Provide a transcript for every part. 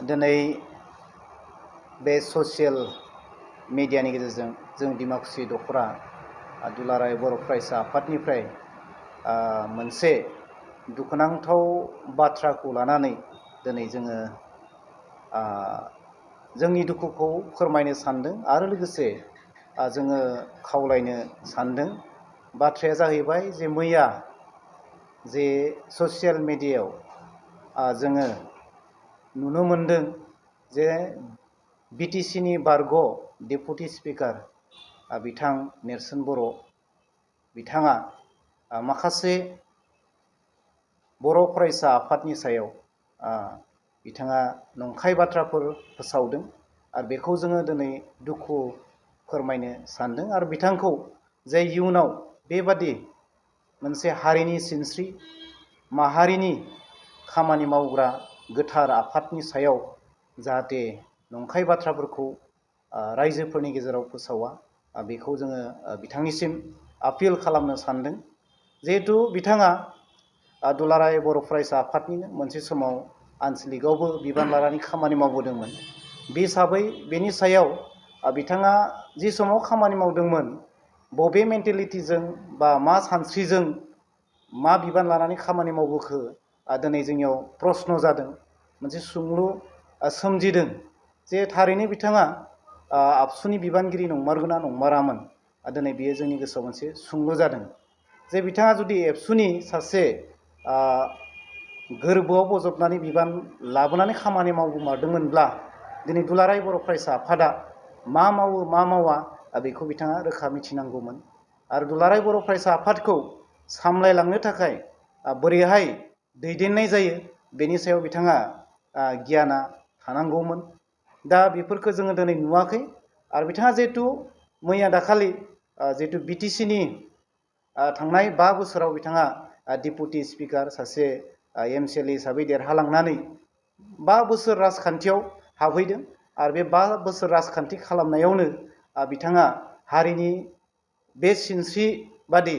दिनै बे ससियेल मिडियानि गेजेरजों जों डिमाकुसि दख'रा दुलाराय बर' फरायसा आफादनिफ्राय मोनसे दुखुनांथाव बाथ्राखौ लानानै दिनै जोङो जोंनि दुखुखौ फोरमायनो सानदों आरो लोगोसे जोङो खावलायनो सानदों। बाथ्राया जाहैबाय जे मैया जे ससियेल मिडियायाव जोङो नुनो मोनदों जे बिटिसिनि बारग' डेपुटि स्पिकार बिथां नेर्सोन बर' बिथाङा माखासे बर' फरायसा आफादनि सायाव बिथाङा नंखाय बाथ्राफोर फोसावदों आरो बेखौ जोङो दिनै दुखु फोरमायनो सानदों आरो बिथांखौ जे इयुनाव बेबादि मोनसे हारिनि सिनस्रि माहारिनि खामानि मावग्रा गोथार आफादनि सायाव जाहाथे नंखाय बाथ्राफोरखौ रायजोफोरनि गेजेराव फोसावा बेखौ जोङो बिथांनिसिम आपिल खालामनो सानदों। जिहेतु बिथाङा दुलाराय बर' फरायसा आफादनिनो मोनसे समाव आनसलिकआवबो बिबान लानानै खामानि मावबोदोंमोन। बे हिसाबै बेनि सायाव बिथाङा जि समाव खामानि मावदोंमोन बबे मेन्टेलिटिजों बा मा सानस्रिजों मा बिबान लानानै खामानि मावबोखो दिनै जोंनियाव प्रश्न जादों, मोनसे सोंलु सोमजिदों जे थारैनो बिथाङा आबसुनि बिबानगिरि नंमारगौना नंमारामोन। दिनै बियो जोंनि गोसोआव मोनसे सोंलु जादों जे बिथाङा जुदि एबसुनि सासे गोरबोआव बजबनानै बिबान लाबोनानै खामानि मावबोमारदोंमोनब्ला दिनै दुलाराय बर' फरायसा आफादा मा मावो मा मावा बेखौ बिथाङा रोखा मिथिनांगौमोन। आरो दुलाराय बर' फरायसा आफादखौ सामलायलांनो थाखाय बोरैहाय दैदेननाय जायो बेनि सायाव बिथाङा गियाना थानांगौमोन। दा बेफोरखौ जोङो दिनै नुवाखै। आरो बिथाङा जिहेतु मैया दाखालि जिहेतु बिटिसिनि थांनाय 5 बोसोराव बिथाङा डेपुटि स्पिकार सासे एमसिएलए हिसाबै देरहालांनानै 5 बोसोर राजखान्थियाव हाबहैदों आरो बे 5 बोसोर राजखान्थि खालामनायावनो बिथाङा हारिनि बे सिनस्रि बादि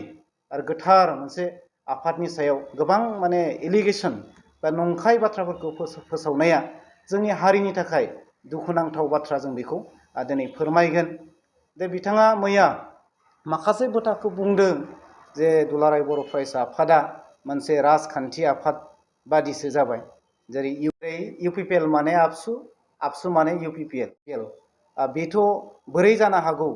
आरो गोथार मोनसे आफादनि सायाव गोबां माने एलिगेसन बा नंखाय बाथ्राफोरखौ फोसावनाया जोंनि हारिनि थाखाय दुखुनांथाव बाथ्रा। जों बेखौ दिनै फोरमायगोन। जे बिथाङा मैया माखासे बाथ्राखौ बुंदों जे दुलाराय बर' फरायसा आफादा मोनसे राजखान्थि आफाद बादिसो जाबाय। जेरै इउपिपिएल माने आबसु, आबसु माने इउपिपिएल। बेथ' बोरै जानो हागौ?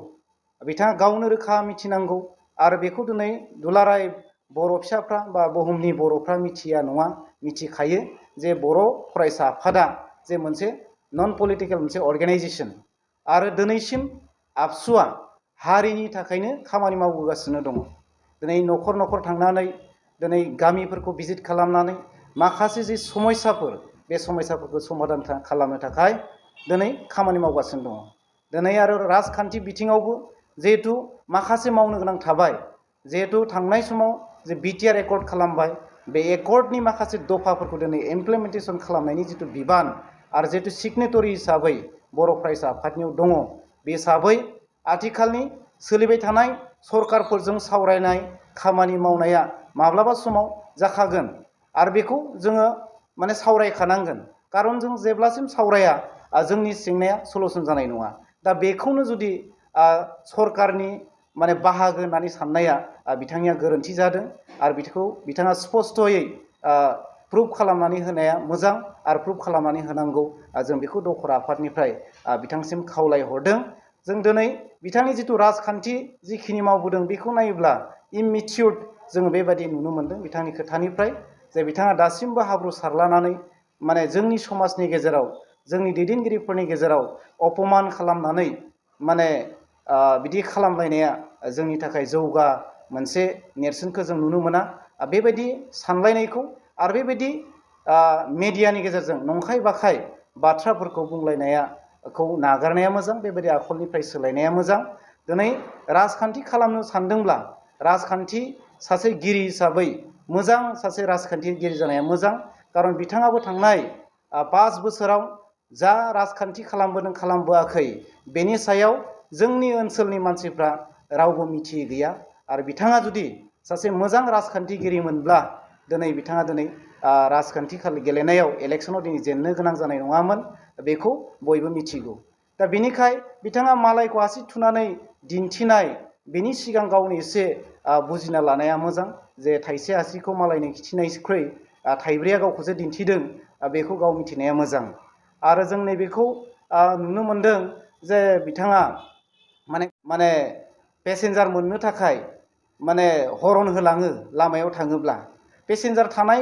बिथाङा गावनो रोखा मिथिनांगौ। आरो बेखौ दिनै दुलाराय बर' फिसाफ्रा बा बुहुमनि बर'फ्रा मिथिया नङा, मिथिखायो जे बर' फरायसा आफादा जे मोनसे नन पलिटिकेल मोनसे अर्गेनाइजेसन आरो दिनैसिम आबसुआ हारिनि थाखायनो खामानि मावबोगासिनो दङ। दिनै न'खर न'खर थांनानै दिनै गामिफोरखौ भिजिट खालामनानै माखासे जि समयसाफोर बे समयसाफोरखौ समाधान खालामनो थाखाय दिनै खामानि मावगासिनो दङ। दिनै आरो राजखान्थि बिथिङावबो जिहेतु माखासे मावनो गोनां थाबाय। जिहेतु थांनाय समाव जे बिटिआर एकर्ड खालामबाय, बे एकर्डनि माखासे दफाफोरखौ दिनै इमप्लिमेन्टेसन खालामनायनि जिथु बिबान आरो जिहेतु सिगनेटरि हिसाबै बर' फरायसा आफादनियाव दङ। बे हिसाबै आथिखालनि सोलिबाय थानाय सरकारफोरजों सावरायनाय खामानि मावनाया माब्लाबा समाव जाखागोन आरो बेखौ जोङो माने सावरायखानांगोन। खारन जों जेब्लासिम सावराया जोंनि जेंनाया सलुसन जानाय नङा। दा बेखौनो जुदि सरकारनि माने बाहागो होननानै साननाया बिथांनिया गोरोन्थि जादों आरो बिथाङा स्पस्थ'यै प्रुफ खालामनानै होनाया मोजां आरो प्रुफ खालामनानै होनांगौ। जों बेखौ दख'र आफादनिफ्राय बिथांसिम खावलायहरदों। जों दिनै बिथांनि जिथु राजखान्थि जिखिनि मावबोदों बेखौ नायोब्ला इममेचिउर्ड जोङो बेबायदि नुनो मोन्दों बिथांनि खोथानिफ्राय। जे बिथाङा दासिमबो हाब्रु सारलानानै माने जोंनि समाजनि गेजेराव जोंनि दैदेनगिरिफोरनि गेजेराव अपमान खालामनानै माने बिदि खालामलायनाया जोंनि थाखाय जौगा मोनसे नेरसोनखौ जों नुनो मोना। बेबायदि सानलायनायखौ आरो बेबायदि मेडियानि गेजेरजों नंखाय बाखाय बाथ्राफोरखौ बुंलायनायखौ नागारनाया मोजां। बेबायदि आखलनिफ्राय सोलायनाया मोजां। दिनै राजखान्थि खालामनो सानदोंब्ला राजखान्थि सासे गिरि हिसाबै मोजां सासे राजखान्थिगिरि जानाया मोजां। खारन बिथाङाबो थांनाय 5 बोसोराव जा राजखान्थि खालामबोदों खालामबोआखै बेनि सायाव जोंनि ओनसोलनि मानसिफ्रा रावबो मिथियै गैया। आरो बिथाङा जुदि सासे मोजां राजखान्थिगिरिमोनब्ला दिनै बिथाङा राजखान्थि गेलेनायाव इलेक्सनाव दिनै जेननो गोनां जानाय नङामोन बेखौ बयबो मिथिगौ। दा बेनिखाय बिथाङा मालायखौ आसि थुनानै दिन्थिनाय बेनि सिगां गावनि एसे बुजिना लानाया मोजां जे थाइसे आसिखौ मालायनो खिथिनायनिख्रुइ थाइब्रैया गावखौसो दिन्थिदों बेखौ गाव मिथिनाया मोजां। आरो जों नैबेखौ नुनो मोनदों जे बिथाङा माने पेसेन्जार मोननो थाखाय माने हरन होलाङो लामायाव थाङोब्ला पेसेन्जार थानाय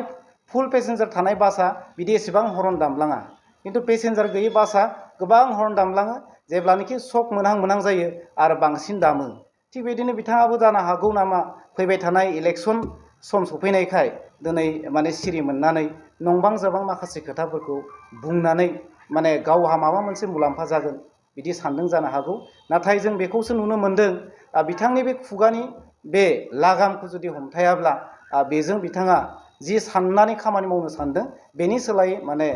फुल पेसेन्जार थानाय बासआ बिदि एसेबां हरन दामलाङा खिन्थु पेसेन्जार गैयै बासआ गोबां हरन दामलाङो जेब्लानोखि सक मोनहां जायो आरो बांसिन दामो। थिग बिदिनो बिथाङाबो जानो हागौ नामा फैबाय थानाय इलेक्सन सम सफैनायखाय दिनै माने सिरि मोननानै नंबां जाबां माखासे खोथाफोरखौ बुंनानै माने गावहा माबा मोनसे मुलाम्फा जागोन बिदि सानदों जानो हागौ। नाथाय जों बेखौसो नुनो मोनदों बिथांनि बे खुगानि बे लागामखौ जुदि हमथायाब्ला बेजों बिथाङा जि साननानै खामानि मावनो सानदों बेनि सोलायै माने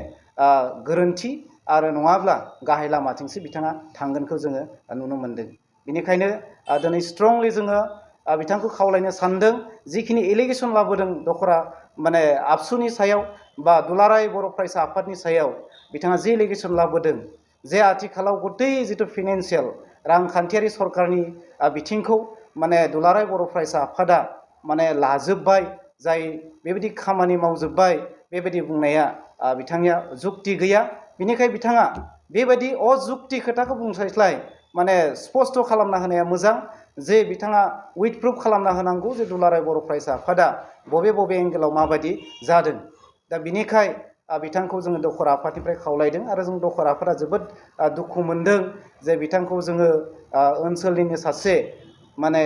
गोरोन्थि आरो नङाब्ला गाहाय लामाथिंसो बिथाङा थांगोनखौ जोङो नुनो मोनदों। बेनिखायनो दिनै स्ट्रंलि जोङो बिथांखौ खावलायनो सानदों जिखिनि एलिगेसन लाबोदों दख'रा माने आबसुनि सायाव बा दुलाराय बर' फरायसा आफादनि सायाव बिथाङा जे एलिगेसन लाबोदों जे आथिखालाव गथै जिथु फाइनेन्सियेल रांखान्थियारि सरकारनि बिथिंखौ माने दुलाराय बर' फरायसा आफादा माने लाजोबबाय जाय बेबायदि खामानि मावजोबबाय बेबायदि बुंनाया बिथांनिया जुक्ति गैया। बिनिखाय बिथाङा बेबायदि अजुक्ति खोथाखौ बुंस्लायस्लाय माने स्पष्ट खालामना होनाया मोजां जे बिथाङा उइथ प्रुफ खालामना होनांगौ जे दुलाराय बर' फरायसा आफादा बबे एंगेलाव माबायदि जादों। दा बिनिखाय बिथांखौ जोङो दख'र आफादनिफ्राय खावलायदों आरो जों दख'र आफादा जोबोद दुखु मोनदों जे बिथांखौ जोङो ओनसोलनिनो सासे माने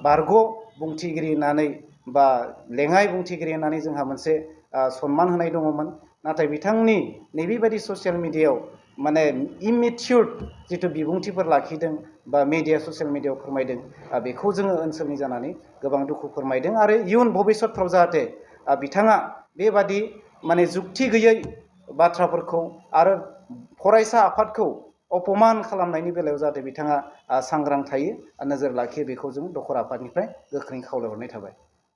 बारग' बुंथिगिरि होननानै बा लेङाइ बुंथिगिरि होननानै जोंहा मोनसे सनमान होनाय दङमोन। नाथाय बिथांनि नैबेबायदि ससियेल मिडियायाव माने इमेचियर जिथु बिबुंथिफोर लाखिदों बा ससियेल मिडियायाव फोरमायदों बेखौ जोङो ओनसोलनि जानानै गोबां दुखु फोरमायदों। आरो इयुन भबिष्यतफ्राव जाहाथे बिथाङा बेबादि माने जुक्ति गैयै बाथ्राफोरखौ आरो फरायसा आफादखौ अपमान खालामनायनि बेलायाव जाहाथे बिथाङा सांग्रां थायो नोजोर लाखियो बेखौ जों दख'र आफादनिफ्राय गोख्रोङै खावलायहरनाय थाबाय।